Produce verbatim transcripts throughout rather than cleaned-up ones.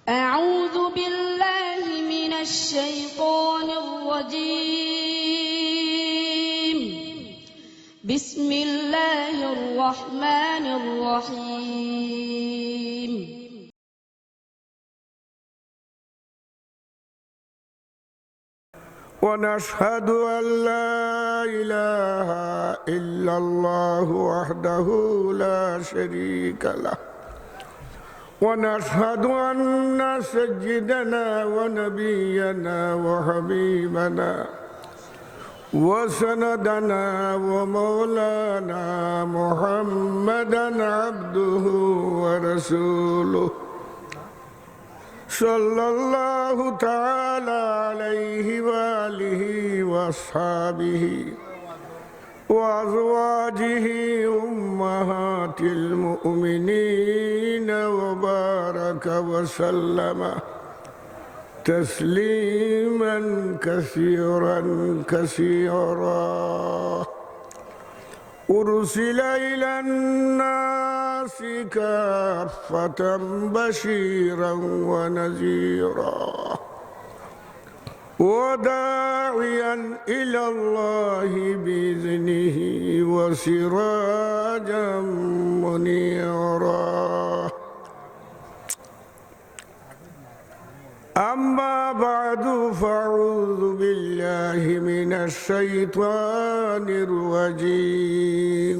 أعوذ بالله من الشيطان الرجيم. بسم الله الرحمن الرحيم. ونشهد أن لا إله إلا الله وحده لا شريك له، ونشهد أن سيدنا ونبينا وحبيبنا وسندنا ومولانا محمدا عبده ورسوله، صلى الله تعالى عليه وآله وأصحابه وأزواجه أمهات المؤمنين وبارك وسلم تسليما كثيرا كثيرا. أرسل إلى الناس كافة بشيرا ونذيرا وداعيا إلى الله بإذنه وسراجا منيرا. أما بعد، فأعوذ بالله من الشيطان الرجيم.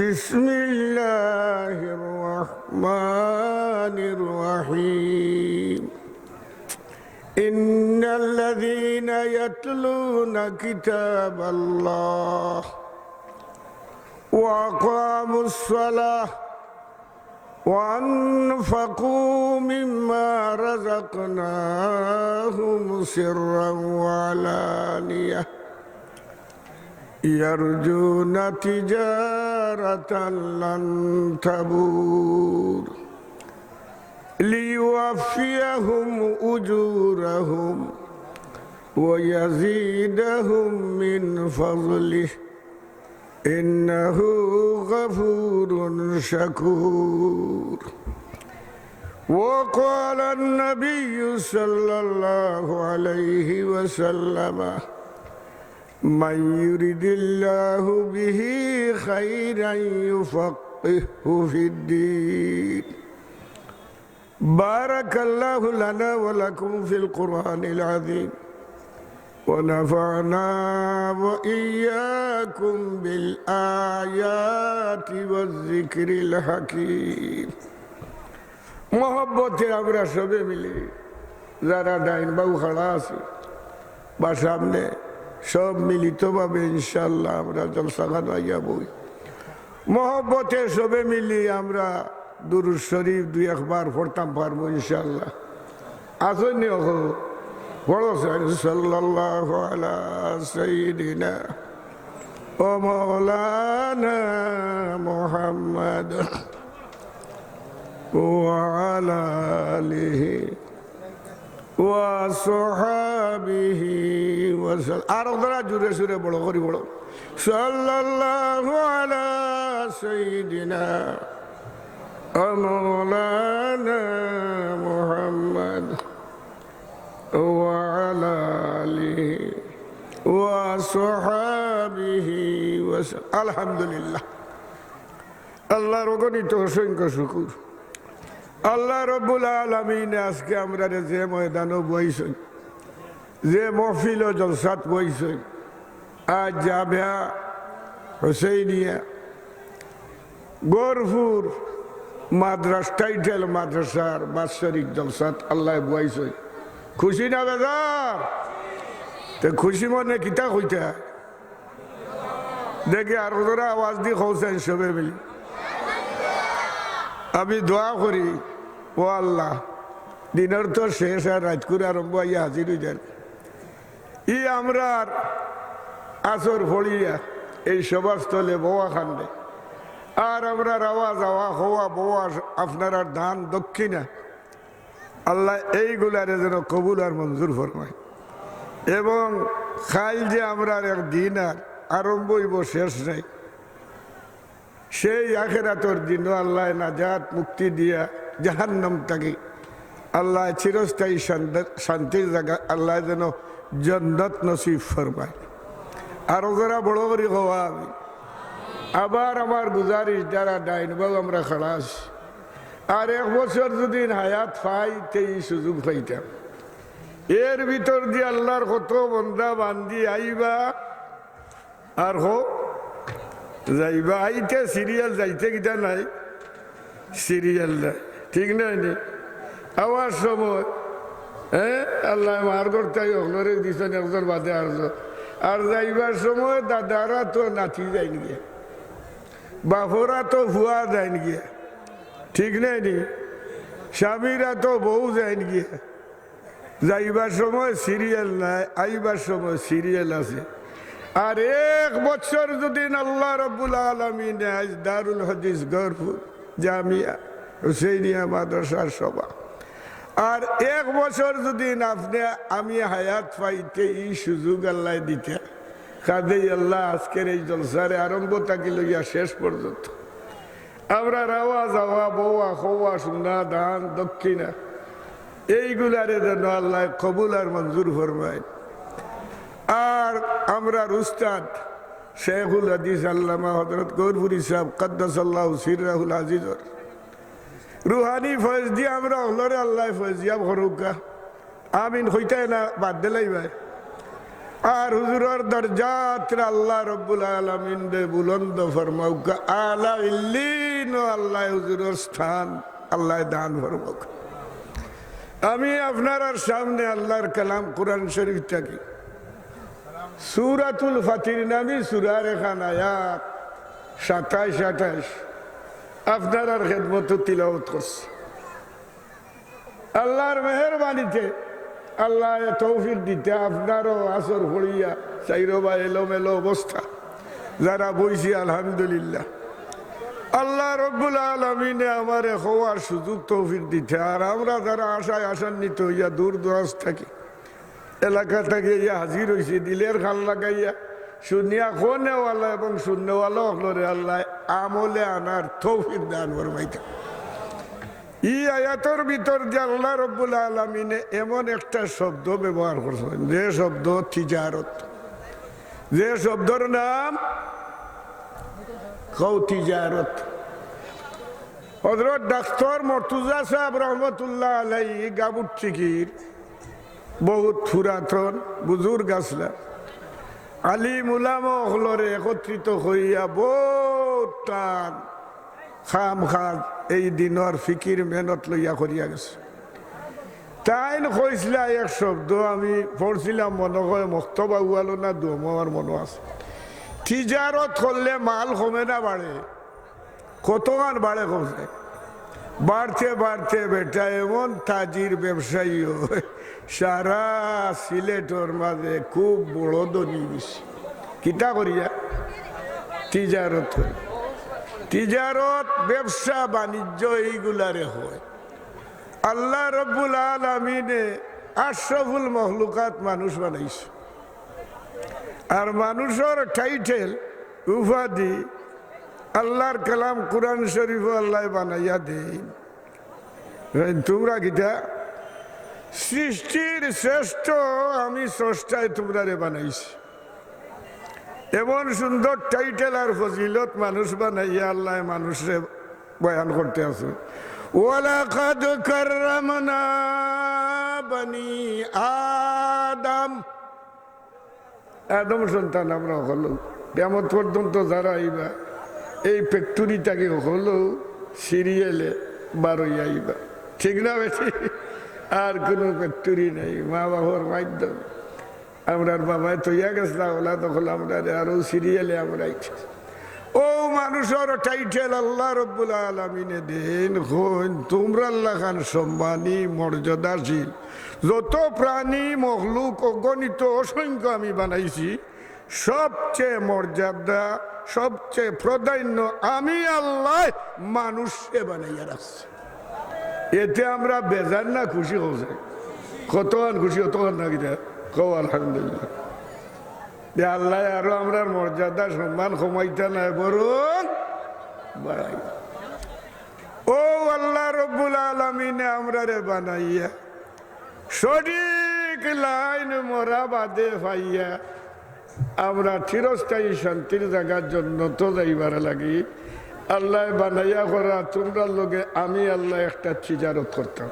بسم الله الرحمن الرحيم. إن الذين يتلون كتاب الله وأقاموا الصلاة وأنفقوا مما رزقناهم سرا وعلانية يرجون تجارة لن تبور ليوفيهم أجورهم ويزيدهم من فضله إنه غفور شكور. وقال النبي صلى الله عليه وسلم: من يرد الله به خيرا يفقهه في الدين. بارك الله لنا ولكم في القرآن العظيم، ونفعنا وإياكم بالآيات والذكر الحكيم. মহব্বতে আমরা সবে মিলি, যারা ডাইন বাউ খাড়া আছি বা সামনে, সব মিলিতভাবে ইনশাআল্লাহ আমরা জলসাখানো আইয়া বই। মহব্বতে সবে মিলি আমরা দুরূদ শরীফ দুই একবার পড়তাম পারমু ইনশাআল্লাহ। আছইন নি অখো? পড়ো, সাল্লাল্লাহু আলা সাইয়্যিদিনা ওয়া মাওলানা মুহাম্মদ ওয়া আলা আলিহি ওয়া সাহবিহি ওয়া সাল্লাম। আর যারা জোরে সুরে বড় করি বলো, সাল্লাল্লাহু আলা সাইয়্যিদিনা ওয়া মাওলানা মুহাম্মদ ওয়া আলা আলিহি ওয়া সাহবিহি ওয়া সাল্লাম। আলহামদুলিল্লাহ। আল্লাহর অগণিত অসংখ্য শুকুর। আল্লাহ রব্বুল আলামিন আজকে আমরারে যে ময়দানো বইছইন, যে মহফিল ও জলসাত বইছইন, আজ জামিয়া হুসাইনিয়া গহরপুর মাদ্রাস, টাইটেল মাদ্রাসার বাৎসরিক জলসাত আল্লাহ বইছইন। খুশি না বেজার? তে খুশি মনে কিতা কইতা? দেখি আর জোরে আওয়াজ দি কওছাইন সবে মিলি। আমি দোয়া করি, ও আল্লাহ, দিনর তো শেষ আর রাইতকুর আরম্ভ অইয়া হাজির অইযার। ই আমরার আসর ফড়িয়া এই সভাস্থলে বওয়া কান্দে, আর আমরার আওয়া যাওয়া, খাওয়া বওয়া, আপনারার দান দক্ষিণা, আল্লাহ এইগুলারে যেন কবুল আর মঞ্জুর ফরমায়। এবং কাইল যে আমরার এক দিন আর আরম্ভ অইবো, শেষ নাই, সেই আখেরাতর দিনও আল্লাহ নাজাত মুক্তি দিয়া জাহান্নাম থাকি আল্লায় চিরস্থায়ী শান্ত-, শান্তির জাগা আল্লায় যেন জন্নত নসিব ফরমায়। আরো জোরে বড় করি কওয়া আমিন। আবার আমার গুজারিশ, যারা ডাইন বাউ আমরা খাড়া আছি, আর এক বছর যুদি হায়াত পাই, তে ই সুযোগ পাইতাম। এর ভিতর দি আল্লার কত বন্দা বান্দি আইবা, আর হো যাইবা। আইতে সিরিয়াল, যাইতে কিতা নাই, সিরিয়াল নাই, ঠিক নায় নি? আওয়ার সময়, হ্যাঁ, আল্লায় মাফ করতা অকলরে দিছইন, একজন বাদে আরজন। আর যাইবার সময় দাদারা তো নাতি যাইন গিয়া, বাফরা তো ফুয়া যাইন গিয়া, ঠিক নায় নি? স্বামীরা তো বউ যাইন গিয়া। যাইবার সময় সিরিয়াল নাই, আইবার সময় সিরিয়াল আছে। আর এক বছর যুদি আল্লাহ রাব্বুল আলামিনে আইজ দারুল হাদিস গহরপুর, জামিয়া হুসেনিয়া মাদ্রাসার সভা, আর এক বছর যুদি আপনে আমি হায়াত পাইতে ই সুযোগ আল্লায় দিতা, কাজেই আল্লাহ আজকের এই জলসারে আরম্ভ থাকি লইয়া শেষ পর্যন্ত আমরার আওয়া যাওয়া, বওয়া, খওয়া, সোনা, দান, দক্ষিণা, এইগুলারে যেন আল্লায় কবুল আর মঞ্জুর ফরমাইন। আর আমরার উস্তাদ শেখুল হাদিস আল্লামা হযরত গহরপুরী সাহেব কাদ্দাসাল্লাহু সিররাহুল আজিজর রুহানি ফয়েজ দি আমরা অকলরে আল্লায় ফয়েজিয়াব করউক্কা। আমিন কইতায় না বাদ দিলাইবায়। আর হুজুরর দরজাতরে আল্লাহ রব্বুল আলামিনরে বুলন্দ ফরমাউক্কা, আলা ইল্লিন আল্লায় হুজুরর স্থান আল্লায় দান ফরমাউক্কা। আমি আপনারার সামনে আল্লার কালাম কুরআন শরীফ থাকি সূরাতুল ফাতির নামি সূরার এখান আয়াত সাতাইশ আটাইশ আপনারার খেদমতো তিলাওয়াত করছি। আল্লার মেহেরবানিতে আল্লায় তৌফিক দিতে আপনারও আসর পড়িয়া চাইরোবায় এলোমেলো অবস্থা, যারা বইছি আলহামদুলিল্লাহ। আল্লাহ রব্বুল আলামিনে আমারে কওয়ার সুযোগ তৌফিক দিতে, আর আমরা যারা আশায় আশান্বিত অইয়া দূর দরাজ থাকি, এলাকা থাকি আইয়া হাজির অইছি, দিলর কান লাগাইয়া শুনিয়া কওনেওয়ালা এবং শুননেওয়ালা অকলরে আল্লায় আমলে আনার তৌফিক দান ফরমাইতা। ই আয়াতর ভিতর দি আল্লাহ রব্বুল আলামিনে এমন একটা শব্দ ব্যবহার করছইন, যে শব্দ তিজারত, যে শব্দর নাম কও তিজারত। হযরত ডাক্তার মর্তুজা সাহেব রহমতুল্লাহ আলাইহি গাবুর চিকির বহুত পুরাতন বুজুর্গ আছলা। আলিম উলামা অকলরে একত্রিত করিয়া বহুত তান কাম কাজ এই দিনর ফিকির মেহনত লইয়া করিয়া গেছে। তাইন কইছলা এক শব্দ আমি পড়ছিলাম, মনো অয় মক্তব আউয়ালো না দুয়মো, আমার মনো আছে। তিজারত করলে মাল কমে না বাড়ে? কতখান বাড়ে কমছে? বাড়তে বাড়তে বেটা এমন তাজির ব্যবসায়ী অয়, সারা সিলেটর মাঝে খুব বড় ধনী অইছে। কিতা করিয়া? তিজারত করি। তিজারত, ব্যবসা বাণিজ্য এইগুলারে কয়। আল্লাহ রব্বুল আলামিনে আশরাফুল মখলুকাত মানুষ বানাইছে। আর মানুষর টাইটেল, উপাধি, আল্লার কালাম কুরআন শরীফো আল্লায় বানাইয়া দেইন। এই তুমরা কিতা? সৃষ্টির শ্রেষ্ঠ আমি স্রষ্টায় তুমরারে বানাইছি। এমন সুন্দর টাইটেল আর ফজিলত মানুষ বানাইয়া আল্লায় মানুষরে বয়ান করতে আছে। ওয়ালাকাদ কাররামনা বানি আদম। আদম সন্তান আমরা অকলউ, কিয়ামত পর্যন্ত যারা আইবা, এই ফ্যাক্টরি থাকি অকলউ সিরিয়ালে বারইয়া আইবা, ঠিক না বেটি? আর কুনু ফ্যাক্টরি নাই, মা বাবার মাধ্যমে। আমরার বাবায় তইয়া গেছলা, ওলা তখন আমরারে আরো সিরিয়ালে আমরা আইছি। অউ মানুষর টাইটেল আল্লাহ রব্বুল আলামিনে দেইন, কইন, তুমরার লাখান সম্মানী, মর্যাদাশীল যত প্রাণী, মখলুক অগণিত অসংখ্য আমি বানাইছি, সবচেয়ে মর্যাদা, সবচেয়ে প্রাধান্য আমি আল্লায় মানুষরে বানাইয়া রাখছি। এতে আমরা বেজার না খুশি? কওছে, কতখান খুশি, অতখান না কিতা? কও আলহামদুলিল্লাহ। যে আল্লায় আরো আমরার মর্যাদা সম্মান কমাইতা নায়, বরং বাড়াই। অউ আল্লাহ রব্বুল আলামিনে আমরারে বানাইয়া সঠিক লাইন মোরা বাদে পাইয়া আমরা চিরস্থায়ী শান্তির জাগা জন্নতো যাইবার লাগি আল্লায় বানাইয়া করা, তুমরার লগে আমি আল্লায় একটা তিজারত করতাম।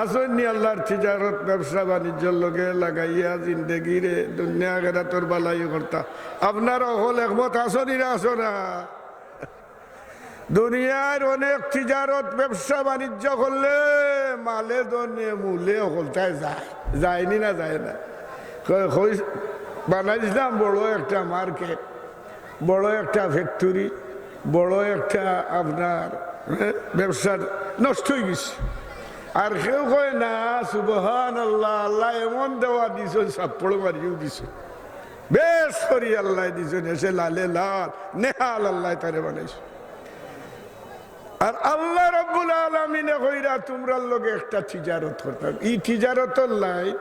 আছইন নি আল্লার তিজারত, ব্যবসা বাণিজ্যর লগে লাগাইয়া জিন্দেগিরে দুনিয়া আখেরাতর বালাই করতা। আপনারা অকল একমত আছো নি না আছো না? দুনিয়ার অনেক তিজারত, ব্যবসা বাণিজ্য করলে মালে ধনে মূলে হকলতায় যায়, যায়নি না যায় না? কয়, কই, বানাইছিলাম বড় একটা মার্কেট, বড় একটা ফ্যাক্টরি, বড় একটা আপনার, হ্যাঁ, ব্যবসা নষ্ট অই গেছে। আর কেউ কয় না, সুবহানাল্লাহ, আল্লায় এমন দেওয়া দিছইন, ছাপ্পড় মারিও দিছইন। বেশ করি আল্লায় দিছইন, এসে লালে লাল, নেহাল আল্লায় তারে বানাইছইন। আর আল্লাহ রাব্বুল আলামিনে কইরা তুমরার লগে একটা তিজারত করতাম। ই তিজারতর লাইন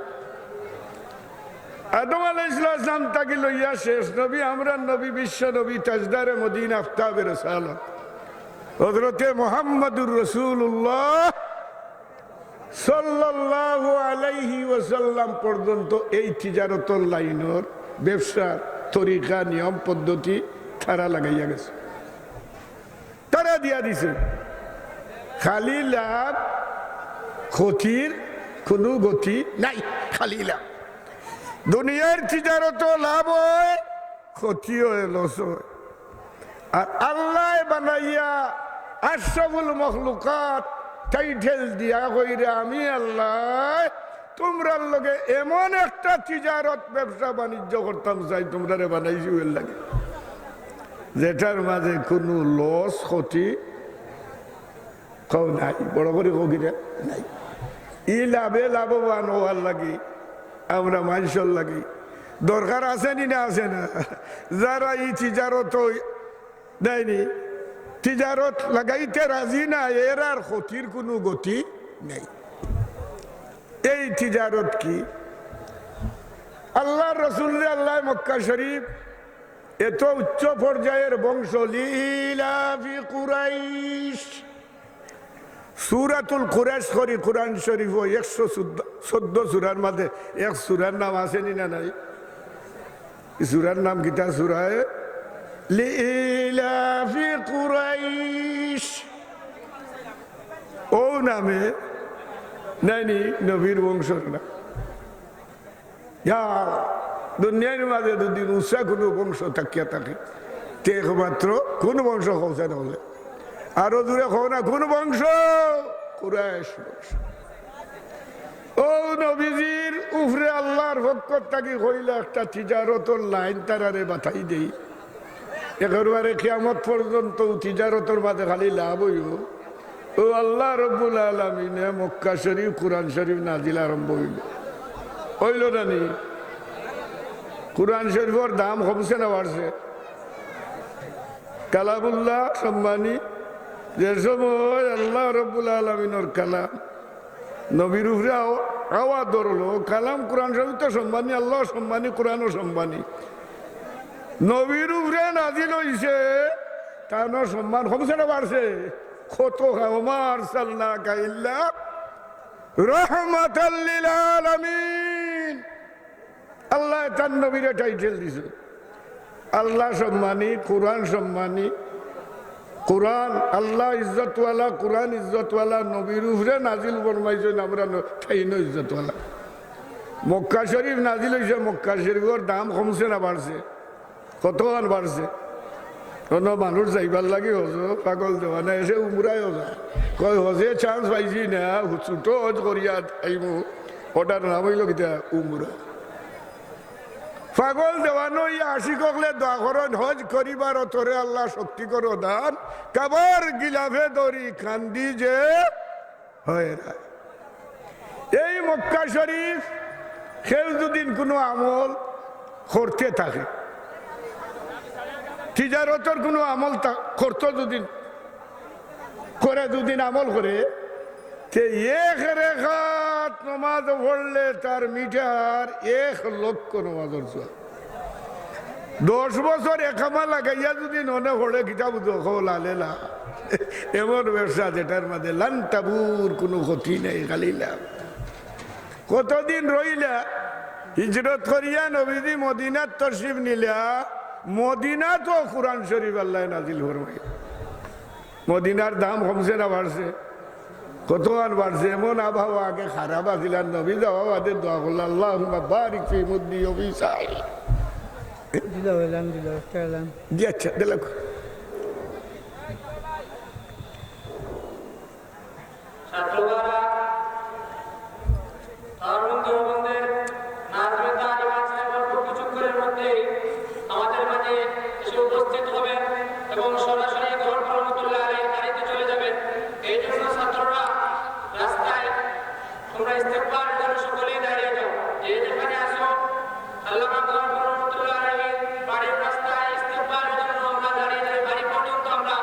আদম আলাইহিস সালাম থাকি লইয়া শেষ নবী, আমরার নবী, বিশ্ব নবী, তাজদারে মদিনা, আফতাবে রিসালাত হযরতে মুহাম্মাদুর রাসূলুল্লাহ সাল্লাল্লাহু আলাইহি ওয়াসাল্লাম পর্যন্ত এই তিজারতর লাইনর ব্যবসার তরিকা, নিয়ম, পদ্ধতি তারা লাগাইয়া গেছে, তারা দিয়া দিছে। খালি লাভ, ক্ষতির কোনো গতি নাই, খালি লাভ। দুনিয়ার তিজারতো লাভ হয়, ক্ষতি হয়, লস হয়। আর আল্লায় বানাইয়া আশরাফুল মখলুকাত টাইটেল দিয়া কইরা, আমি আল্লায় তুমরার লগে এমন একটা তিজারত, ব্যবসা বাণিজ্য করতাম চাই, তুমরারে বানাইছি অইল লাগি, যেটার মাঝে কোনো লস ক্ষতি কও নাই, বড় করি কও কিনা নাই। ই লাভে লাভবান হওয়ার লাগি আমরা মানষর লাগি দরকার আছে নি না আছে না? যারা ই তিজারত দেয়নি, তিজারত লাগাইতে রাজি না, এরার ক্ষতির কোনো গতি নেই। এই তিজারত কি? আল্লাহর রসুলরে আল্লায় মক্কা শরীফ এত উচ্চ পর্যায়ের বংশ, লিইলাফি কুরাইশ। সূরাতুল কুরাইশ করি কোরআন শরীফো একশো চৌদ্দ, চৌদ্দ সূরার মাঝে এক সূরার নাম আছে নি না নাই? ই সূরার নাম কিতা? সূরায়ে লিইলাফি কুরাইশ। ও নামে নাইনি নবীর বংশর না। ইয়া, দুনিয়ার মাঝে যদি উঁচা কোনো বংশ থাকিয়া থাকে, তে একমাত্র কোন বংশ কওছে না বলে? আরো জোরে কও না, কোন বংশ? কুরাইশ বংশ। ও নবীজির উপরে আল্লাহর পক্ষ থাকি কইলা একটা তিজারতর লাইন তারারে বাতাই দেই। একেবারে কিয়ামত পর্যন্ত তিজারতর মাঝে খালি লাভ অইবো। ও আল্লাহ রব্বুল আলামিনে মক্কা শরীফ, কোরআন শরীফ নাজিল আরম্ভ অইলো, অইলো না নি? কোরআন শরীফর দাম কমছে না বাড়ছে? কালামুল্লাহ সম্মানী, যে সময় আল্লাহ রব্বুল আলামিনর কালাম নবীর উপরে আও-, আওয়া ধরলো, কালাম কোরআন শরীফ তো সম্মানী, আল্লাহ সম্মানী, কোরআনও সম্মানী। নবীর উপরে নাজিল অইছে, তানর সম্মান কমছে না বাড়ছে? কত, ওমা আরসালনাকা ইল্লা রাহমাতাল লিল আলামিন। আল্লায় তান নবীরে টাইটেল দিছে। আল্লাহ সম্মানী, কোরআন সম্মানী। কোরআন আল্লাহ ইজ্জতওয়ালা, কোরআন ইজ্জতওয়ালা, নবীর উপরে নাজিল ফরমাইছইন, আমরা ন-, তাইনও ইজ্জতওয়ালা। মক্কা শরীফ নাজিল অইছে, মক্কা শরীফর দাম কমছে না বাড়ছে? কতখান বাড়ছে? অনো মানুষ যাইবার লাগি হজো পাগল দেওয়ানা, এসে উমরায়ও যায়। কয়, হজে চান্স পাইছি না, ছোট হজ করিয়া আইমু, ওটার নাম অইলো কিতা? উমরা। পাগল দেওয়ানো ই আশিক অকলে দোয়া করইন, হজ করিবার তোরে আল্লাহ শক্তি করো দান, কাবার গিলাফে দড়ি কান্দি যে হয় না। এই মক্কা শরীফ কেউ যদি কোনো আমল করতে থাকে, তিজারতর কোনো আমল তা-, করতো যদি করে, যদি আমল করে, তে এক রেকাত নমাজ পড়লে তার মিটার এক লক্ষ নমাজর সওয়াব। দশ বছর একামা লাগাইয়া যদি ননে পড়ে, কিতা বুঝো, কও লালে লা। এমন ব্যবসা যেটার মাঝে লান তাবুর, কোনো ক্ষতি নাই, খালি লাভ। কতদিন রইলা? হিজরত করিয়া নবীজি মদিনাত তশরিফ নিলা, মদিনাত কোরআন শরীফ আল্লাহ নাজিল ফরমাই। মদিনার দাম কমছে না বাড়ছে? কতখান বাড়ছে? এমন আবহাওয়া আগে খারাপ আছিল, আর নবী যাওয়া বাদে দোয়া করলা, "আল্লাহুম্মা বারিক ফি মুদ্দি ওয়া ফি সাই।" দিলা হইলাম, দিলা, একটা হইলাম। জি আচ্ছা, দিলাম। ছাত্ররা, তারুণ দেওবন্দের নাজমে তালিমাত সাহেব অল্প কিছুক্ষণের মধ্যেই আমাদের মাঝে এসে উপস্থিত হবেন এবং সরাসরি গহরপুর রহমতুল্লাহ আলাইহির বাড়িতে চলে যাবেন। এই জন্য ছাত্ররা রাস্তায় তোমরা ইস্তেকবাল করে সকলেই দাঁড়িয়ে যাও। যে যেখানে আছো, আল্লামা গহরপুর রহমতুল্লাহ আলাইহির বাড়ির রাস্তায় ইস্তেকবালের জন্য আমরা দাঁড়িয়ে যাই। বাড়ি পর্যন্ত আমরা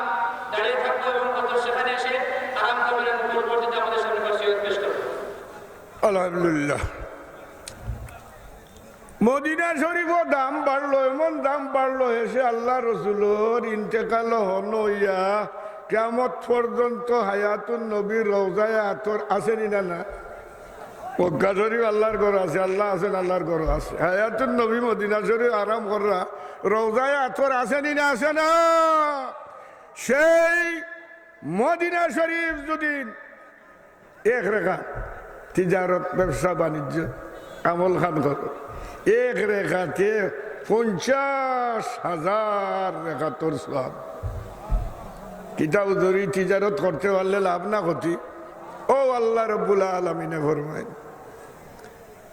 দাঁড়িয়ে থাকবো এবং হজরত সেখানে এসে আরাম করবেন এবং পরবর্তীতে আমাদের সামনে বসে পেশ করবেন। আলহামদুলিল্লাহ। মদিনা শরীফও দাম বাড়লো, এমন দাম বাড়লো, এসে আল্লাহ রসুলর ইন্তেকাল হন হইয়া কিয়ামত পর্যন্ত হায়াতুন নবীর রওজায়ে আতর আছে নি না? না, মক্কা শরীফ আল্লাহর ঘর আছে, আল্লাহ আছেন, আল্লাহর ঘর আছে। হায়াতুন নবী মদিনা শরীফ আরাম কররা, রওজায়ে আতর আছে নি না? আছে না? সেই মদিনা শরীফ যদি এক রেখাত তিজারত, ব্যবসা বাণিজ্য, আমল খান করো, এক রেখাতে পঞ্চাশ হাজার রেখাতর সওয়াব। কিতাব ধরি তিজারত করতে পারলে লাভ না ক্ষতি? ও আল্লাহ রব্বুল আলামিনে ফরমাইন,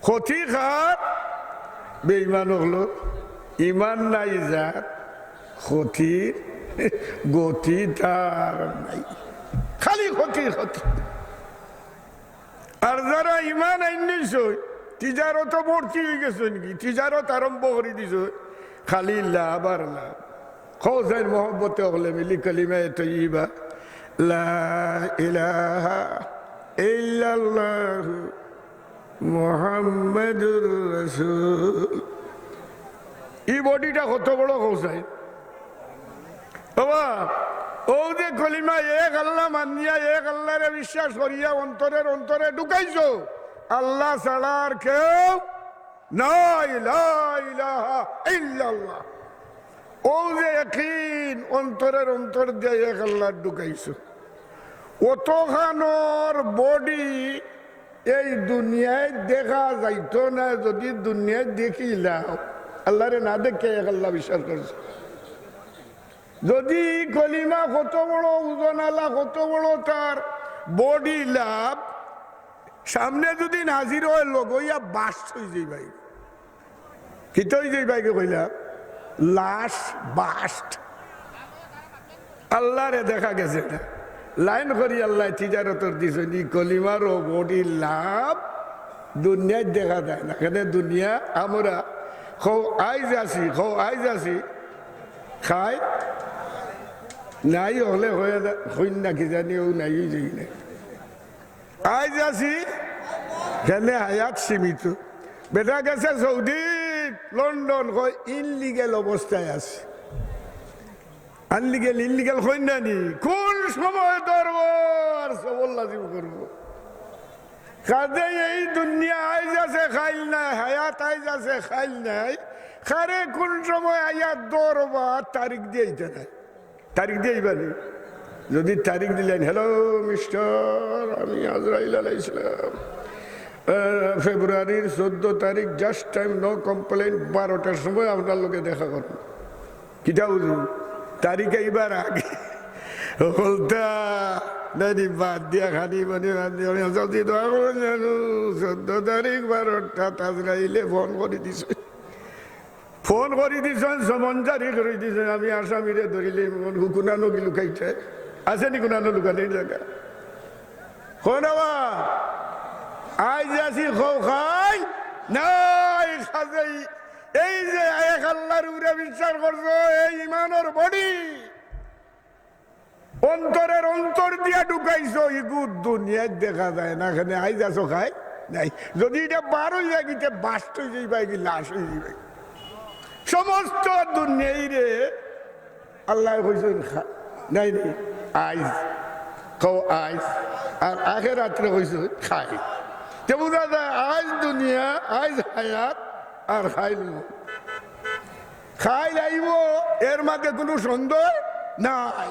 ক্ষতি কার? বেঈমান অকলর। ইমান নাই যার, ক্ষতির গতি তার নাই, খালি ক্ষতি, ক্ষতি। আর যারা ইমান আইন্নিছইন, তিজারতো ভর্তি অইগেছইন, কি তিজারত আরম্ভ করি দিছইন, খালি লাভ আর লাভ। কও চাইন মহব্বতে অকলে মিলি কলিমায়ে তৈয়বা, লা ইলাহা ইল্লাল্লাহু মুহাম্মাদুর রাসূল। ই বডিটা কত বড় কও চাইন? বাবা, অউ যে কলিমা এক আল্লাহ মানিয়া, এক আল্লাহরে বিশ্বাস করিয়া অন্তরের অন্তরে ঢুকাইছো, আল্লাহ ছাড়া আর কেউ নাই, লা ইলাহা ইল্লাল্লাহ। অউ যে ইয়াকিন অন্তরের অন্তর দিয়া এক আল্লাহ ঢুকাইছো, অতখানর বডি এই দুনিয়াত দেখা যাইতো না। যদি দুনিয়াত দেখিলাও, আল্লাহরে না দেখে এক আল্লাহ বিশ্বাস করছো। যদি কলিমা কত বড় ওজনআলা, কত বড় তার বডি লাভ, সামনে যদি হাজির অয়, লগইয়া বাস্ট অইযাইবায়। কিতা অইযাইবায় কে কইলা? লাশ বাস্ট। আল্লাহরে দেখা গেছে না। লাইন করি আল্লাহ তিজারতর দিছইন, ই কলিমারও বডি লাভ দুনিয়াত দেখা যায় না। কেনে দুনিয়া আমরা কও আইজ আছি, কও আইজ আছি, খাই নাই অকলে কইন না কি জানি, অউ নাই অইযায় না। আইজ আছি, কেনে হায়াত সীমিত। বেটা গেছে সৌদি, লন্ডন, কয় ইনলিগ্যাল অবস্থায় আছে। আনলিগ্যাল, ইনলিগ্যাল কইন না নি? কোন সময় ধরবো আর সবর লাজিম করবো? কাজেই এই দুনিয়া আইজ আছে, কাইল নাই, হায়াত আইজ আছে, কাইল নাই। কারে কোন সময় আইয়া ধরবা, তারিখ দিয়া আইতা নায়। তারিখ দিয়া আইবা নি? যদি তারিখ দিলাইন, "হ্যালো মিস্টার, আমি আজরাইল আলাইহিস সালাম, আহ, ফেব্রুয়ারির চৌদ্দ তারিখ, just time, no complaint, বারোটার সময় আপনার লগে দেখা করমু।" কিতা বুঝু? তারিখ আইবার আগে। বলতা, "না নি, বাদ দিয়া খানি মানে বাদ দিয়া, আমি আজকে দোয়া করুন জানো, চৌদ্দ তারিখ বারোটা, আজরাইলে ফোন করি দিছে।" ফোন করি দিছইন, সমন জারি করি দিছইন, আমি আসামিরে ধরিলে মন হুকুনানো গিলু খাইতে। আছে নি কুনানো লুকানির জাগা? কোন বাবা? আইজ আছি কও কাইল নাই, কাজেই এই যে এক আল্লাহর উপরে বিশ্বাস করছো, এই ইমানর বডি, অন্তরের অন্তর দিয়া ঢুকাইছো, ইগু দুনিয়াত দেখা যায় না। কেনে আইজ আছো কাইল নাই। যদি ইটা বার অইযায়, ইটা বাস্ট অইযাইবায়, কি লাশ অইযাইবায়। সমস্ত দুনিয়াইরে আল্লায় কইছইন, "খা-, নাই নি? আইজ। কও আইজ। আর আখেরাতরে কইছে খাইল। তে বুঝা যায় আইজ দুনিয়া, আইজ হায়াত, আর খাইল মউত। খাইল আইবো, এর মাঝে কুনু সন্দেহ নাই।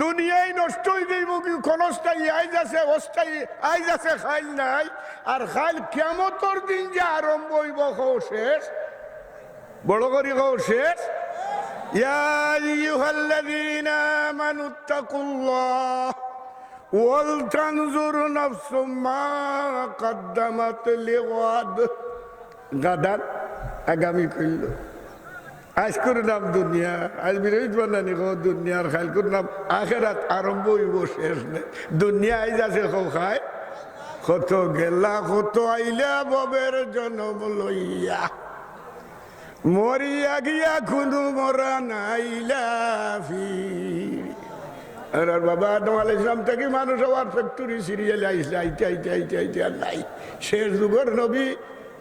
দুনিয়াই নষ্ট অই যাইবো, কি ক্ষণস্থায়ী আইজ আছে, অস্থায়ী আইজ আছে, খাইল নাই। আর খাইল কিয়ামতর দিন যে আরম্ভ অইবো, কও শেষ। বড় করি কও শেষ। ইয়া আইয়ুহাল্লাযীনা আমানুত্তাকুল্লাহ ওয়াল তানজুর নাফসুম মা কাদ্দামাত লিগাদ। গাদান আগামী কইল। আইজকুর নাম দুনিয়া, আইজ বিরোধী বানানি কও দুনিয়ার, খাইলকুর নাম আখেরাত, আরম্ভ অইবো শেষ নাই। দুনিয়া আইজ আছে কও খাই, কত গেলা কত আইলা ভবের জনম লইয়া। মরিয়া গিয়া কুনু মরা নাইলা ফির। আর, আর বাবা আদম আলাইহিস সালাম থাকি মানুষ অওয়ার factory serial আইসলা, আইতে, আইতে, আইতে, আইতে আর নাই। শেষ যুগর নবী,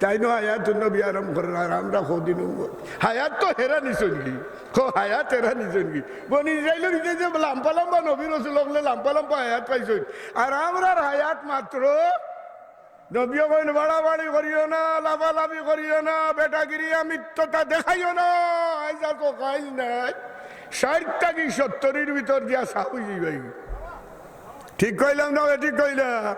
তাইনও হায়াতুন নবী আরম্ভ কররা, আর আমরা কদিন উম্মত। হায়াত তো হেরা নিছইন গি, কও হায়াত হেরা নিছইন গি। বনি ইসরাইলর ভিতরে যে লাম্বা লাম্বা নবী রসুল অকলে লাম্বা লাম্বা হায়াত পাইছইন, আর আমরার হায়াত মাত্র নবীয়ে কইন, বাড়াবাড়ি করিও না, লাফালাফি করিও না, বেটাগিরিয়া মিথ্যতা দেখাইও না। আইজ আছে খাইল নাই, ষাইট থাকি সত্তরির ভিতর দিয়া সাফ অই যাইবায়। ঠিক কইলাম না বেঠিক কইলাম?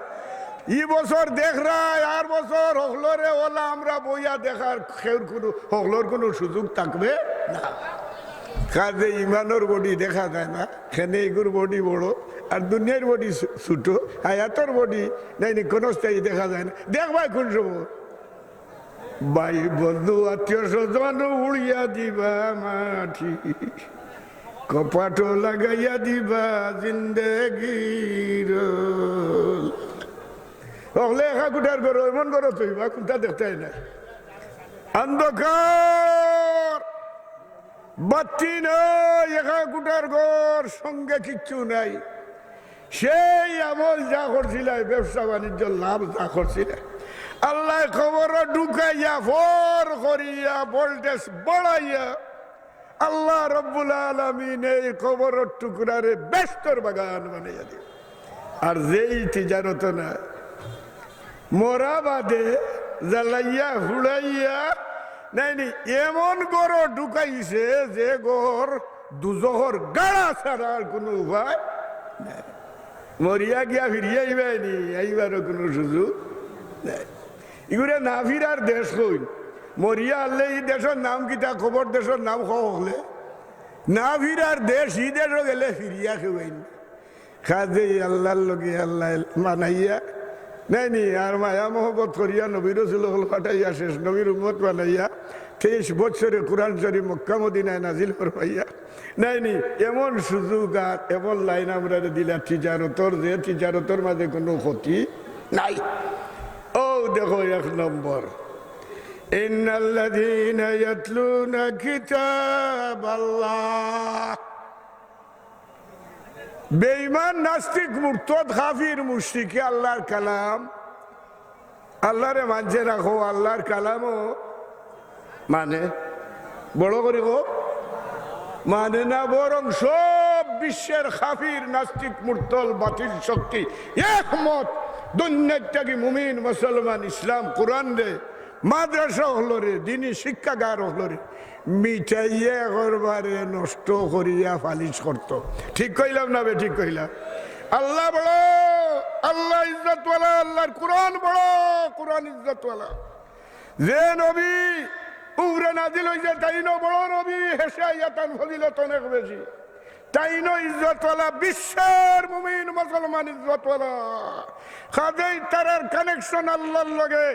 ই বছর দেখরায়, আর বছর হকলরে অলা আমরা বইয়া দেখার, কেউর কুনু, হকলর কুনু সুযোগ থাকবে না। কাজে ইমানর body দেখা যায় না, কেনে ইগুর body বড়, আর দুনিয়ার body ছু-, ছুটো, হায়াতর body নাই নি, ক্ষণস্থায়ী দেখা যায় না। দেখবায় কুন সময়? ভাই বন্ধু আত্মীয় স্বজন উড়িয়া দিবা মাটি, কপাটো লাগাইয়া দিবা জিন্দেগির। হকলে একা কুটার ঘর, এমন ঘর থইবা, কুনটা দেখতায় না। অন্ধকার। বাত্তি নাই, একা কুটার ঘর, সঙ্গে কিচ্ছু নাই। সেই আমল যা করছিলায়, ব্যবসা বাণিজ্য লাভ যা করছিলায়, আল্লায় কবরো ঢুকাইয়া, ফর করিয়া, voltage বাড়াইয়া, আল্লাহ রব্বুল আলামিন এই কবরর টুকরারে বেহেস্তর বাগান বানাইয়া দিবা। আর যেই তিজারত না, মরা বাদে জ্বালাইয়া, হুড়াইয়া, নাই নি, এমন ঘরো ঢুকাইছে যে ঘর দুজখর গাড়া ছাড়া আর কুনু উপায় নাই। মরিয়া গিয়া ফিরিয়া আইবায় নি, আইবারও কুনু সুযোগ নাই। ইগুরে না ফিরার দেশ কইন। মরিয়া হারলে ই দেশর নাম কিতা, কবর দেশর নাম কও হকলে। না ফিরার দেশ, ই দেশো গেলে ফিরিয়া কেউ আইন না। কাজেই আল্লার লগে আল্লায় বানাইয়া, নাই নি, আর মায়া মহব্বত করিয়া নবী রসুল অকল পাঠাইয়া শেষ নবীর উম্মত বানাইয়া, তেইশ বছরে কোরআন শরীফ মক্কা মদিনায় নাজিল ফরমাইয়া, নাই নি, এমন সুযোগ আর এমন line আমরারে দিলা তিজারতর, যে তিজারতর মাঝে কুনু ক্ষতি নাই। অউ দেখো এক নম্বর, ইন্নাল্লাযীনা ইয়াতলুনা কিতাবাল্লাহ। বেঈমান, নাস্তিক, মুরতাদ, কাফির, মুশরিকে আল্লার কালাম, আল্লারে মানছে না, কও আল্লার কালামও মানে, বড় করি কও, মানে না, বরং সব বিশ্বের কাফির, নাস্তিক, মুরতাদ, বাতিল শক্তি একমত, দুনিয়ার থাকি মুমিন, মুসলমান, ইসলাম, কোরআনরে, মাদ্রাসা অকলরে, দিনি শিক্ষাগার অকলরে মিটাইয়া একবারে নষ্ট করিয়া ফালিশ করতো। ঠিক কইলাম না বেঠিক কইলাম? আল্লা বড়, আল্লা ইজ্জতওয়ালা, আল্লার কোরআন বড়, কোরআন ইজ্জতওয়ালা। যে নবী উপরে নাজিল অইছে, তাইনও বড় নবী, হেশে আইয়া তান ফজিলত অনেক বেশি। তাইনও ইজ্জতওয়ালা, বিশ্বের মুমিন মুসলমান ইজ্জতওয়ালা। কাজেই তারার connection আল্লার লগে।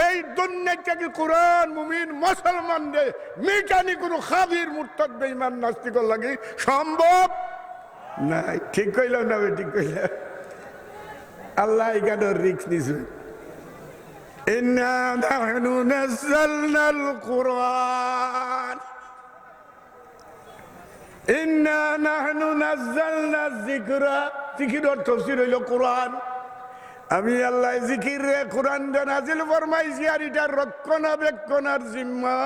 এই দুনিয়া থাকি কোরআন মুমিন মুসলমানরে মিটানি কুনু কাফির, মুরতাদ, বেঈমান, নাস্তিকর লাগি সম্ভব নাই। ঠিক কইলাম না বেঠিক কইলাম? আল্লায় ইখানো risk নিছে। ইন্না নাহনু নাজ্জালনাল কুরআন। ইন্না নাহনু নাজ্জালনা যিকরা, জিকিরর তফসির অইলো কোরআন। আমি আল্লায় জিকিররে, কোরআনরে নাজিল ফরমাইছি, আর ইটার রক্ষণাবেক্ষণ আর জিম্মা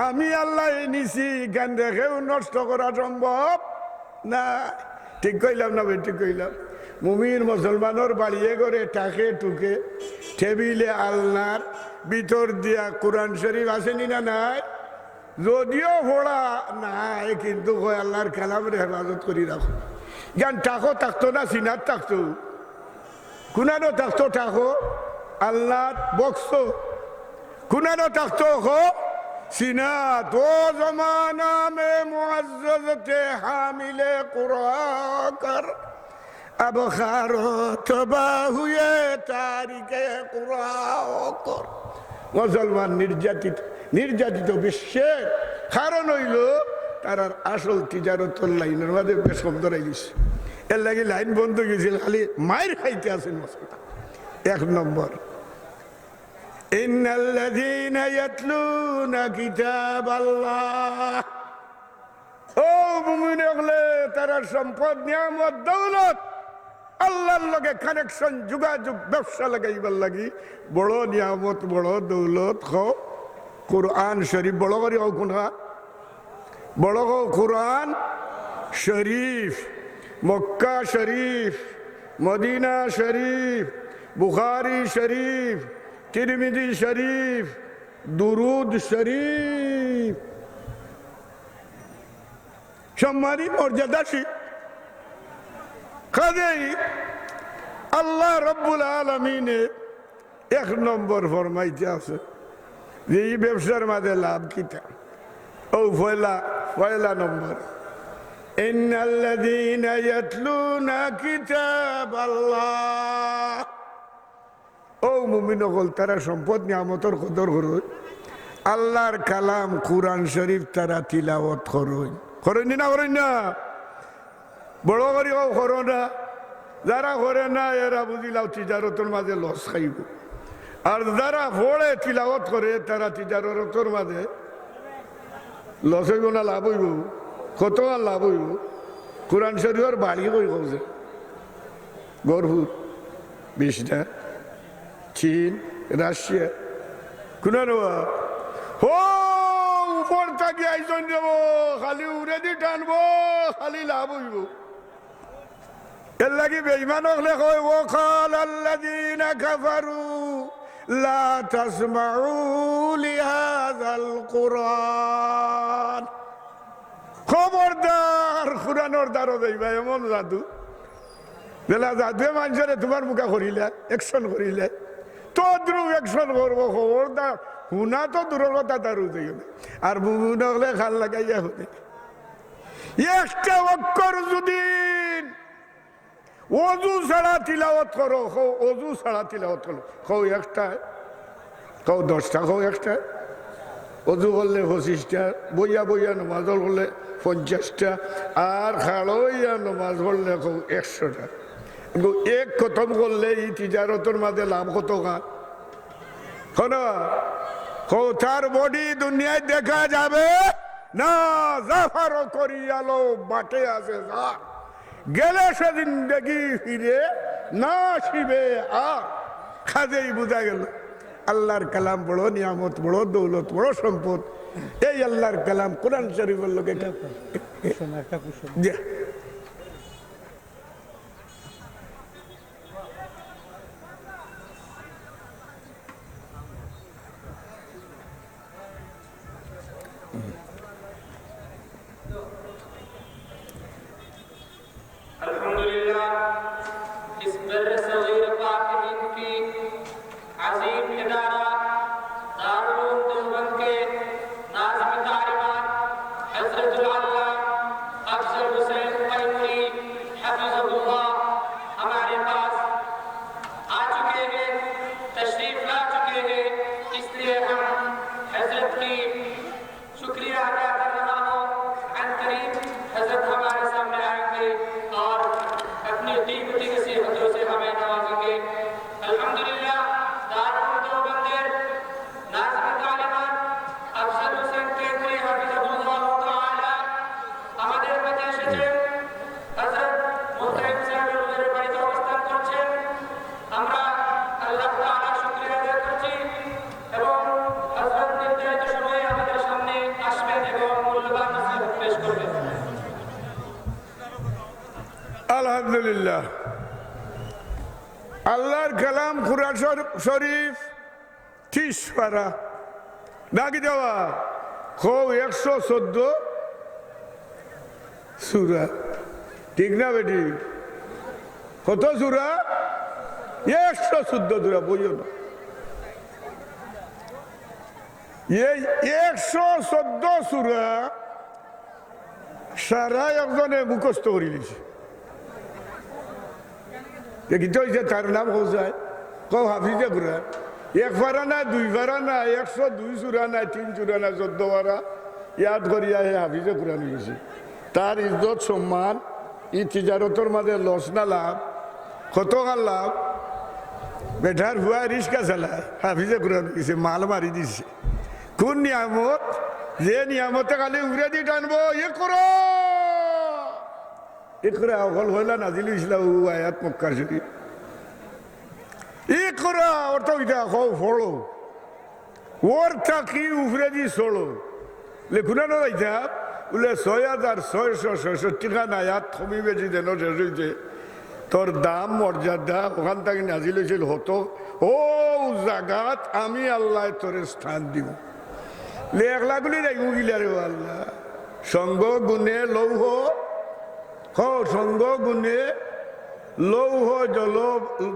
আমি আল্লায় নিছি। ইখানরে কেউ নষ্ট করা সম্ভব না, ঠিক কইলাম না বেঠিক কইলাম? মুমিন মুসলমানর বাড়িয়ে ঘরে, টাকে টুকে, টেবিলে, আলনার ভিতর দিয়া কোরআন শরীফ আছে নি না নাই? যদিও পড়া নাই, কিন্তু কয় আল্লাহর কালামরে হেফাজত করি রাখো। ইখান টাকো থাকতো না, সিনাত থাকতো। কুনানো থাকতো টাকো, আলনাত, বক্সো। কুনানো থাকতো কও, সিনাত। ও জমানা মে মুআজ্জজ থে হামিলে কুরআন কর, আব খার তবাহ হুয়ে তারিকে কুরআন কর। মুসলমান নির্যাতিত, নির্যাতিত বিশ্বের কারণ অইলো তারার আসল তিজারতর লাইনর মাঝে বেশ কম ধরাই গেছে। এর লাগি লাইন বন্ধ অই গেছিল, খালি মাইর খাইতে আছেন মুসলমান। এক নম্বর, ইন্নাল্লাযীনা ইয়াতলুনা কিতাবাল্লাহ। ও মুমিন অকলে, তারার সম্পদ, নিয়ামত, দৌলত, আল্লাহর লগে কানেকশন, যোগাযোগ, ব্যবসা লাগাইবার লাগি বড় নিয়ামত, বড় দৌলত কও কোরআন শরীফ। বড় করি কও কোনটা? বড় কও কোরআন শরীফ, মক্কা শরীফ, মদিনা শরীফ, বুখারী শরীফ, তিরমিজি শরীফ, দুরুদ শরীফ। সম্মানী মর্যাদাশীল। কাজেই আল্লাহ রব্বুল আলামিনে এক নম্বর ফরমাইতে আছে যে ই ব্যবসার মাঝে লাভ কিতা? ও পয়লা, পয়লা নম্বর, ইন্নাল্লাযীনা ইয়াতলুনা কিতাবাল্লাহ। ও মুমিন অকল, তারা সম্পদ নিয়ামতর কদর করইন, আল্লাহর কালাম কোরআন শরীফ তারা তিলাওয়াত করইন। করইন নি না করইন না? বড় করি কও করো না। যারা করে না, এরা বুঝিলাও তিজারতর মাঝে লস খাইবো। আর যারা পড়ে, তিলাওয়াত করে, তারা তিজারতর মাঝে লস অইবো না লাভ অইবো? কত আর লাভ অইবো? কোরআন শরীফর বাড়ি কই কও যে? গহপুর, বিষ্ণা, চীন, রাশিয়া। কুনানো? ও উপর থাকি আইছইন যাবো, খালি উড়েদি টানবো, খালি লাভ অইবো। এর লাগি বেঈমান অকলে কয়, ওয়া ক্বালাল্লাযীনা কাফারু লা তাসমাউ লিহাযাল কুরআন। খবরদার, কুরআনর দ্বারো যাইবা, এমন জাদু। যেলা জাদুয়ে মানষরে তুমার মুখা করিলা, অ্যাকশন করিলা, তদ্রুপ অ্যাকশন করবো। খবরদার, হুনা তো দূরর কথা, তার যাইও না। আর মুমিন অকলে কান লাগাইয়া হুনে। একটা অক্ষর যুদি অজু ছাড়া তিলাওয়াত করো, কও, অজু ছাড়া তিলাওয়াত করো, কও একটায়, কও দশটা, কও একটায়। অজু করলে পঁচিশটা, বইয়া বইয়া নমাজ করলে পঞ্চাশটা, আর খাড়ইয়া নমাজ করলে কও একশোটা। কিন্তু এক খতম করলে ই তিজারতর মাঝে লাভ কত কার? শোনো, কও তার বডি দুনিয়ায় দেখা যাবে না, জাফারও করিয়ালো বাটে আছে যার, গেলে সে জিন্দেগি ফিরে না আসিবে আর। কাজেই বুঝা গেল, আল্লাহর কালাম বড় নিয়ামত, বড় দৌলত, বড় সম্পদ। এই আল্লাহর কালাম কোরআন শরীফর লগে কা-, শোনো, একটা প্রশ্ন। জি। الحمد لله، اس بر صغیر پاک ہند کی عظیم ادارہ دارالعلوم دیوبند کے ناظم تعلیمات حضرت العلامہ افضل حسین تیموری حفظہ اللہ ہمارے پاس آ چکے ہیں، تشریف لا چکے ہیں، اس لیے ہم حضرت کی شکریہ ادا کر رہا ہوں۔ عنقریب حضرت ہمارے سامنے آئیں گے اور اپنی قیمتی نصیحتوں سے ہمیں نوازیں گے۔ الحمدللہ، دارالعلوم دیوبندের নাজিমে তালিমাত আফজল হোসেন তৈমুরী হাফিজাহুল্লাহ তাআলা আমাদের মাঝে এসেছেন। হযরত মুহতারাম সাহেব হুজুরের বাড়িতে অবস্থান করছেন। আমরা আল্লাহ তাআলার শুকরিয়া আদায় করছি এবং হযরত নির্ধারিত সময়ে আমাদের সামনে আসবেন এবং মূল্যবান নসিহত পেশ করবেন। আলহামদুলিল্লাহ। আল্লাহর কালাম কুরআন শর-, শরীফ তিশ পারা। ডাকি দেওয়া। কও একশো চোদ্দ সূরা। ঠিক না বেটি? কত সূরা? একশো চোদ্দ সূরা, বইও না। এই একশো চোদ্দ সূরা সারা একজনে মুখস্থ করি লিছে। এ কিতা অইছে, তার নাম কও চাই? কও হাফিজে কুরআন। এক পারা না, দুই পারা না, একশো দুই সূরা না, তিন সূরা না, চোদ্দ পারা ইয়াদ করিয়া হে হাফিজে কুরআন অইছে। তার ইজ্জত সম্মান ই তিজারতর মাঝে লস না লাভ? কতখান লাভ? বেটার ফুয়া রিক্সা চালায়, হাফিজে কুরআন অইছে, মাল মারি দিছে। কোন নিয়ামত? যে নিয়ামতে খালি উফরেদি টানবো, ইকরা। ইকরা অকল পয়লা নাজিল অইছিল, অউ আয়াত মক্কা শরীফ। ইকরা অর্থ ইটা, কও পড়ো। অর থাকি উফরেদি চড়ো। লেখুনা না যাইতা, বুলে ছয় হাজার ছয়শো ছয়ষট্টি খান আয়াত কমি বেশি যেন শেষ অইছে। তোর দাম মর্যাদা অখান থাকি নাজিল অইছিল হত, অউ জাগাত আমি আল্লায় তোরে স্থান দিমু। লে একলা গুলি যাইমু গিলা রে আল্লাহ। সঙ্গ গুণে লৌহ, হ, সঙ্গ গুণে লৌহ জল,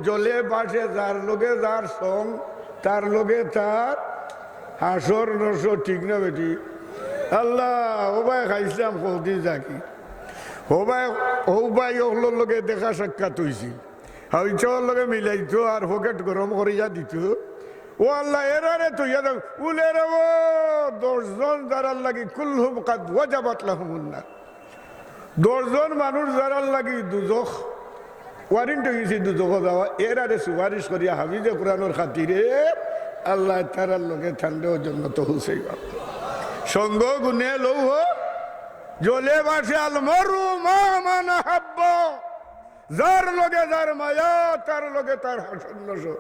জলে ভাসে যার লগে যার সং, তার লগে তার হাসর নসর, ঠিক না বেটি? আল্লাহ, ও ভাই খাইছিলাম কতদিন থাকি। ও ভাই, ও ভাই অকলর লগে দেখা সাক্ষাৎ অইছে। হাউইচর লগে মিলাইতো আর পকেট গরম করিয়া দিতো। ও আল্লাহ, এরারে থইয়া দেও। উলে রে ও দশ জন যারার লাগি কুল্লুহুম কাদ ওয়াজাবাত লাহুমুন নার। দশ জন মানুষ যারার লাগি দুজখ ওয়ারেন্ট অইগেছে দুজখো যাওয়া, এরারে সুপারিশ করিয়া হাফিজে কুরআনর খাতিরে আল্লায় তারার লগে তানরেও জন্নতো পৌঁছাইবা। সঙ্গ গুণে লৌহ জলে ভাসে আল মরু মা মান আহাব্বা। যার লগে যার মায়া, তার লগে তার হাসর নসর।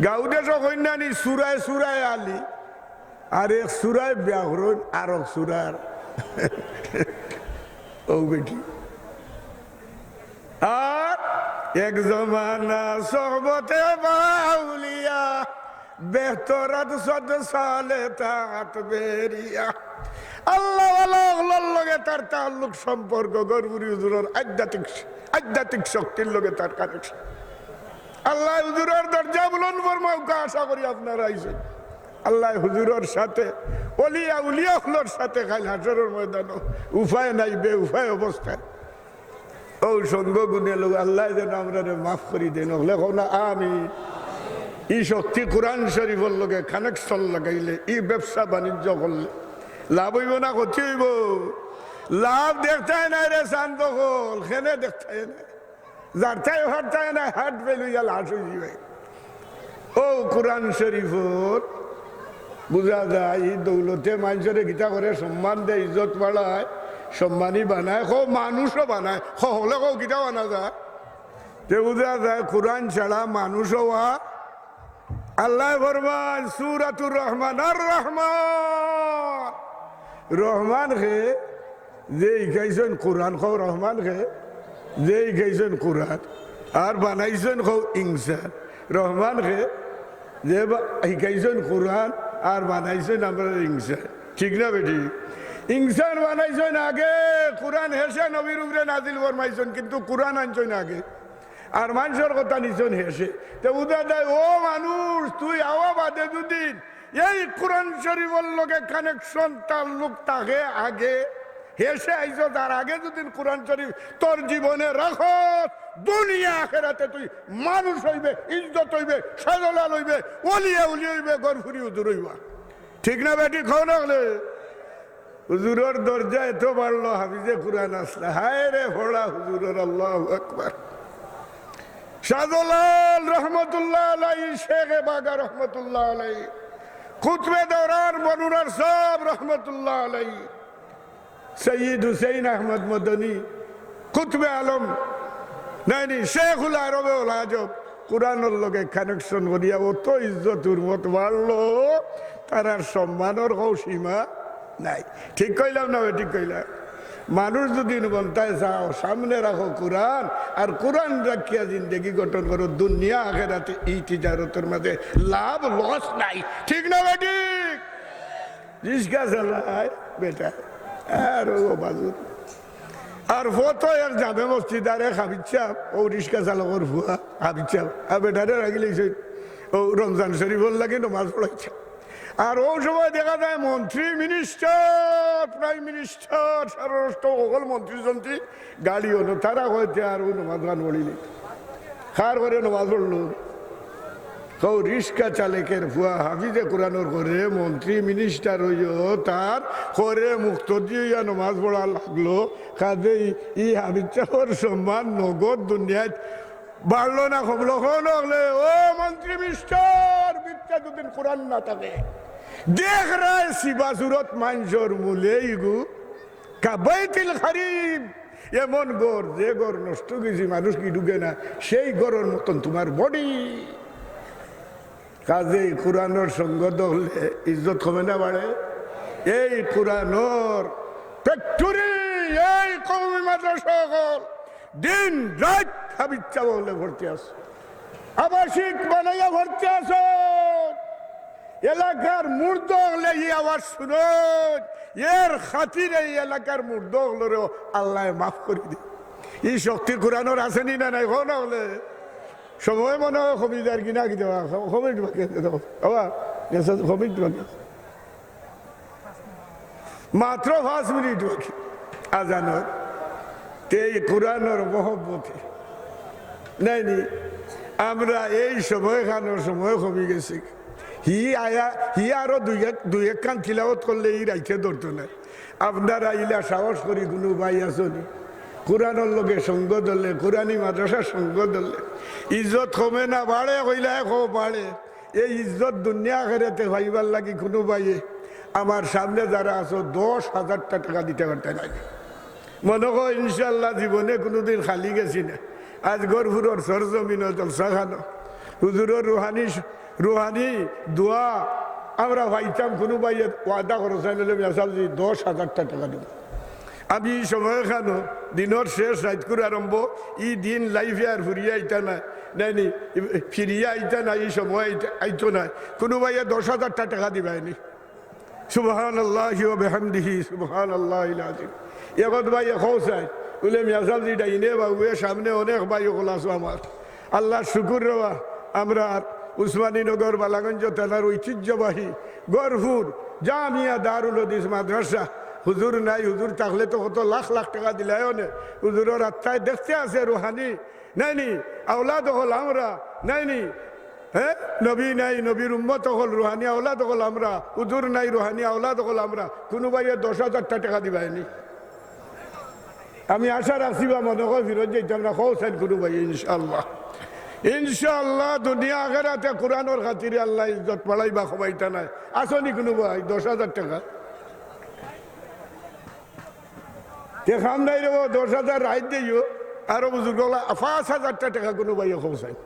গাউ দেশো কইন্না নি সুরায় সুরায় আলী, আর এক সুরায় ব্যাকরণ, আর এক সুরার ও বেটি। আর এক জমানা সহবতে বাউলিয়া, বেহতরাত সদ সালে তাত বেরিয়া। আল্লাহওয়ালা অকলর লগে তার তাল্লুক সম্পর্ক, গরপুরি হুজুরর আধ্যাত্মিক, আধ্যাত্মিক শক্তির লগে তার কানেকশন। আল্লায় হুজুরর দরজা বুলন্দ ফরমাউক্কা, আশা করি আপনারা আইছইন। আল্লায় হুজুরর সাথে, অলিয়া উলিয়া অকলর সাথে কাইল হাশরর ময়দানো উপায় নাই, বেউপায় অবস্থায়। ও সঙ্গ গুণে লৌহ, আল্লায় যেন আমরারে মাফ করি দেইন। অকলে কও না, আমিন। ই শক্তি কুরআন শরীফর লগে কানেকশন লাগাইলে, ই ব্যবসা বাণিজ্য করলে লাভ অইবো না ক্ষতি অইবো? লাভ দেখতায় নায় রে চান্দ অকল, কেনে দেখতায় নায়? যারতায় ফারতায় নায়, হার্ট ফেল অইয়া লাশ অইযিবায়। ও কুরআন শরীফর বুঝা যায়, ই দৌলতে মানষরে কিতা করে, সম্মান দেয়, ইজ্জত বাড়ায়, সম্মানী বানায়, কও মানুষও বানায়, কও হকলে কও কিতা বানা যায়। তে বুঝা যায় কুরআন ছাড়া মানুষ অওয়া। আল্লায় ফরমাইন সূরাতুর রহমান, আর রহমান, রহমান কে? যে হিকাইছইন কুরআন, কও রহমান কে? যে হিকাইছইন কুরআন, আর বানাইছইন কও ইনসান। রহমান কে? যে বা-, হিকাইছইন কুরআন, আর বানাইছইন আমরারে ইনসান। ঠিক না বেটি? ইনসান বানাইছইন আগে, কুরআন হেষে নবীর উপরে নাজিল ফরমাইছইন, কিন্তু কুরআন আনছইন আগে। আর মানষর কথা নিছইন হেষে। তে বুঝা যায়, ও মানুষ, তুই আওয়া বাদে যুদি এই কুরআন শরীফর লগে কানেকশন, তাল্লুক থাকে আগে, হেষে আইছস, আর আগে যুদি কুরআন শরীফ তোর জীবনে রাখস, দুনিয়া আখেরাতে তুই মানুষ অইবে, ইজ্জত অইবে, শাহজালাল অইবে, অলিয়া উলি অইবে, গরপুরি হুজুর অইবা। ঠিক না বেটি? কও না অকলে। হুজুরর দরজা এত বাড়লো, হাফিজে কুরআন আছলা। হায় রে, পড়া হুজুরর, আল্লাহু আকবার। শাহজালাল রহমতুল্লাহ আলাইহি, শেখে বাগা রহমতুল্লাহ আলাইহি, কুতবে দৌরান বনুরার সাব রহমতুল্লাহ আলাইহি, সৈয়দ হুসেন আহমদ মদনী, কুতবে আলম, নাইনি, শেখুল আরবে ওল আজব, কুরআনর লগে কানেকশন করিয়া অত ইজ্জত হুরমত বাড়লো, তারার সম্মানর কও সীমা নাই। ঠিক কইলাম না বেঠিক কইলাম? মানুষ যদি বনতায় চাও, সামনে রাখো কোরআন, আর কোরআন রাখিয়া জিন্দেগি গঠন করো, দুনিয়া আখেরাতে ই তিজারতর মাঝে লাভ লস নাই। ঠিক না বেঠিক? রিক্সা চালায় বেটা, আর ও বাজু, আর ফতো এক জামে মসজিদ আর এক হাফিজ সাব, ও রিক্সা চালকর ফুয়া হাফিজ সাব, আর বেটারে রাখিলে ও রমজান শরীফর লাগি নমাজ পড়াইছে। আর ও সময় দেখা যায় মন্ত্রী, মিনিস্টার, প্রাইম মিনিস্টার, স্বরাষ্ট্র, সকল মন্ত্রী যন্ত্রী গাড়ি অনো, তারা কইতে আর ও নমাজ গান পড়িলে কার ঘরে নমাজ পড়লো? কও রিক্সা চালকের ফুয়া হাফিজে কোরআনর ঘরে মন্ত্রী মিনিস্টার অইয়া তার ঘরে মুক্তদি অইয়া নমাজ পড়া লাগলো। কাজেই ই হাফিজ সাবর সম্মান নগদ দুনিয়াত বাড়লো না কমলো? কও অকলে, ও মন্ত্রী মিনিস্টার, ভিতরে দুদিন কোরআন না থাকে, দেখ রায় সিবা সুরত মানষর মুলে ইগু কাবাইতিল খারিব, এমন ঘর, যে ঘর নষ্ট গেছে, মানুষ কি ঢুকে না, সেই ঘরর মতন তুমার বডি। কাজেই কোরআনর সঙ্গত অকলে ইজ্জত কমে না বাড়ে? এই কোরআনর ফ্যাক্টরি, এই কওমি মাদ্রাসা অকল দিন রাইত হাফিজ সাব অকলে ভর্তি আছে, আবাসিক বানাইয়া ভর্তি আছে। এলাকার মুর্দা অকলে ই আওয়াজ শুনইন, এর খাতিরে ই এলাকার মুর্দা অকলরেও আল্লায় মাফ করি দে। ই শক্তি কোরআনর আছে নি না নাই? কও না অকলে। সময় মনে অয় কমি যার কি না, কি দেওয়া? কমিট বাকি আছে তো। বাবা, কমিট বাকি আছে। মাত্র পাঁচ মিনিট বাকি আজানর। তে ই কোরআনর মহব্বতে নাইনি, আমরা এই সময়খানর সময় কমি গেছে। হি আয়া, হি আরো দুই এক, দুই একখান তিলাওত করলে ই রাইতে ধরতো নায়। আপনারা ইলা সাহস করি কুনু ভাই আছো নি? কোরআনর লগে সঙ্গ ধরলে, কোরআনি মাদ্রাসার সঙ্গ ধরলে ইজ্জত কমে না বাড়ে? কইলা কও বাড়ে। এই ইজ্জত দুনিয়া আখেরাতে পাইবার লাগি কুনু ভাইয়ে আমার সামনে যারা আছো, দশ হাজারটা টেকা দিতে পারতে নায়। মনো কও ইনশাআল্লাহ জীবনে কুনুদিন খালি গেছি না। আইজ গহরপুরর সরজমিনো জলসাখানো হুজুরর রুহানি, রুহানি দোয়া আমরা পাইতাম। কুনু ভাইয়ে ওয়াদা করছইন, অইলে মিয়া সাবজি দশ হাজারটা টেকা দিমু। আমি ই সময়খানো দিনর শেষ রাইতকুর আরম্ভ, ই দিন লাইফে আর ফুরিয়া আইতা নায়, নাইনি, ফিরিয়া আইতা নায়, ই সময় আইতা, আইতো নায়। কুনু ভাইয়ে দশ হাজারটা টেকা দিবায়নি? সুবহানাল্লাহি ওয়া বিহামদিহি, সুবহানাল্লাহিল আযীম। এগত ভাইয়ে কও চাই, অইলে মিয়া সাবজি ডাইনে বাউয়ে সামনে অনেক ভাই অকল আছো আমার। আল্লাহর শুকুর রেবা, আমরার উসমানীনগর বালাগঞ্জ থানার ঐতিহ্যবাহী গহরপুর জামিয়া দারুল হাদিস মাদ্রাসা। হুজুর নাই, হুজুর থাকলে তো কত লাখ লাখ টেকা দিলায় অনে। হুজুরর আত্মায় দেখতে আছে রুহানি, নাইনি, আওলাদ অকল আমরা, নাইনি, হে, নবী নাই, নবীর উম্মত অকল, রুহানি আওলাদ অকল আমরা, হুজুর নাই, রুহানি আওলাদ অকল আমরা। কুনু ভাইয়ে দশ হাজারটা টেকা দিবায়নি? আমি আশা রাখছি বা মনো কয় ফিরত যাইতাম না, কও চাইন কুনু ভাইয়ে, ইনশাআল্লাহ। ইনশাআল্লাহ দুনিয়া আখেরাতে কোরআনর খাতিরে আল্লায় ইজ্জত বাড়াইবা, কমাইতা নায়। আছো নি কুনু ভাই দশ হাজার টেকা? তে কাম নাই রেবা, দশ হাজার রাইত দেইও, আরো বুজুর্গ অকল, পাঁচ হাজারটা টেকা কুনু ভাইয়ে কও চাইন।